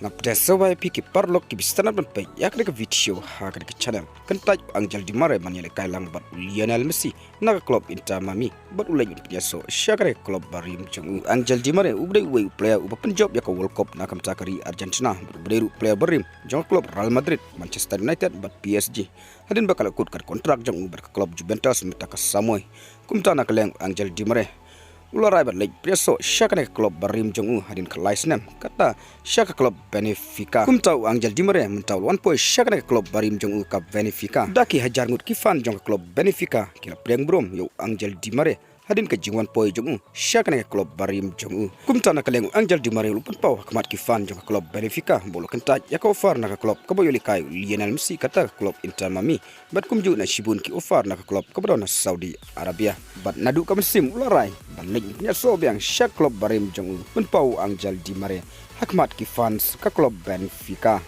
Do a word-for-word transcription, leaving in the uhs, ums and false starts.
Nga pdiang sngewbha ïa phi ki paralok kiba sngewtynnat ban peit ïa kane ka video ha kane ka channel. Kyntait u Angel Di Maria ban ïalehkai lang bad u Lionel Messi na ka club Inter Miami bad u leit ban pynïasoh sha kane ka club barim jong u. Angel Di Maria u ba dei uwei u player uba pynjop ïa ka World Cup na ka bynta ka ri Argentina bad u ba dei ruh player barim jong ka club Real Madrid, Manchester United bad P S G. Hadien ba ka la kut ka kontrak jong u bad ka club Juventus mynta ka samoi. Kumta na ka liang u Angel Di Maria u la rai ban leit pynïasoh sha kane ka club barim jong u hadien ka lai snem, kata sha ka club Benfica. Kumta u Angel Di Maria mynta u la wan poi sha kane ka club barim jong u ka Benfica. Da ki hajar ngut ki fan jong ka club Benfica ki la pdiang burom ïa u Angel Di Maria hadien ka jingwan poi jong u sha kane ka club barim jong u. Kumta na ka liang u Angel Di Maria u la pynpaw ha khmat ki fan jong ka club Benfica ba u la kyntait ïa ka offer na ka club kaba ïalehkai u Lionel Messi, kata ka club Inter Miami, bad kumjuh na shibun ki offer na ka club kaba don ha Saudi Arabia. Bad naduh ka mynsiem u la rai ban leit pynïasoh biang sha ka club barim jong u, pynpaw u Angel Di Maria ha khmat ki fans ka club Benfica.